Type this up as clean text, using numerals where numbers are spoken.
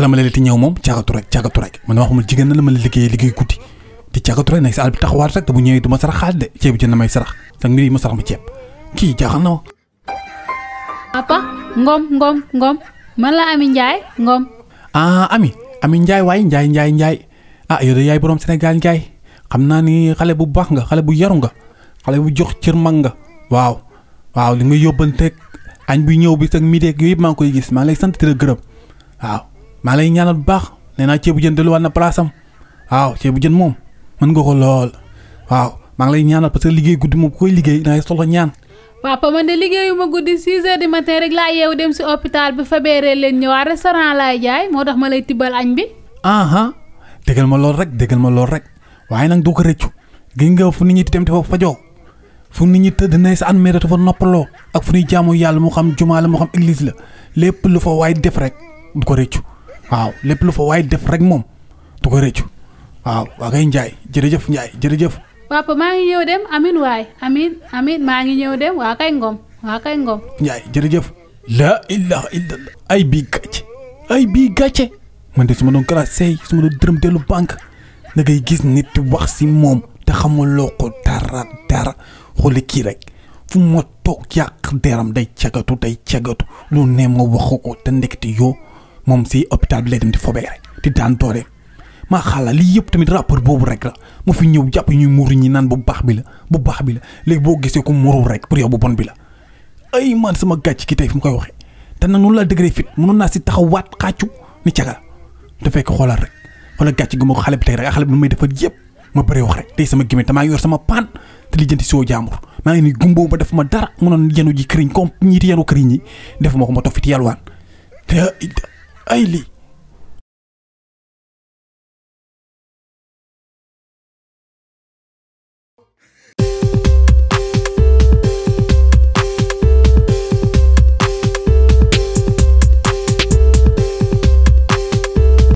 wala ma leen ti ñëw moom càggatu rek man ma xamul jigéen na la ma la liggéey guddi di càggatu rek nekk si àll bi taxawaat rek te bu ñëwee du ma sarax xaalis de ceebu jën na may sarax sax mbir yi ma sarax ma ceeb kii jaaxal na ma. papa ngom man la Ami Ndiaye ngom. Ami Ndiaye waay Ndiaye yow de yaay borom Sénégal Ndiaye xam naa ni xale bu baax nga xale bu yaru nga xale bu jox cër mag nga waaw li nga yóbbanteeg añ bi ñëw bi sax midi ak yooyu yëpp maa ngi koy gis maa ngi lay sant di la gërëm waaw maa lay ñaanal bu baax nee naa ceebu jën delluwaat na place am waaw ceebu jën moom mën nga ko lool waaw maa ngi lay ñaanal parce que liggéey guddi moom ku koy liggéey da ngay soxla ñaan. papa man de liggéeyuma guddi 6 heures du matin rek laa yeewu dem si hôpital bi feebaree leen ñëwaat restaurant laay jaay moo tax ma lay tibbal añ bi. déggal ma lool rek waaye nag doo ko rëccu gis nga fu nit ñi di dem dafa fajoo fu nit ñi tëdd na sa an mère dafa noppaloo ak fu ñuy jaamu yàlla moo xam jumaa la moo xam église la lépp lu fa waay def rek du ko rëccu waaw lépp lu fa waay def rek moom du ko rëccu waaw waa kay Ndiaye jërëjëf. papa maa ngi ñëw dem amin waay amin maa ngi ñëw dem waa kay ngom. Ndiaye jërëjëf. la ilaha illallah ay bii gàcce man de su ma doon classé su ma doon dërëm dellu banque da ngay gis nit wax si moom te xamuloo ko dara xooli kii rek fu ma toog yàq deram day cagatu lu ne ma waxu ko te ndekete yoo moom si hôpital bi lay dem di fobee rek di daan doore maa xala lii yëpp tamit rapport boobu rek la mu fi ñëw jàpp ñuy muuru ñi naan bu baax bi la léegi boo gisee ko muuru rek pour yow bu bon bi la ay man sama gàcc ki tey fi mu koy waxee te nag noonu la degré fit mënoon naa si taxawaat xàccu ni caga te fekk xoolal gàcc gi ma ko xale bi tey rek xale bi lu may defar yëpp ma bëree wax rek tey sama gémé te maa ngi yor sama paan te li jënti soo jaambur maa ngi ni gumboo ba def ma dara mënoon yenu ji këriñ comme ñiiti yenu këriñ yi def ma ko ma toog fi ti yalwaan te ay lii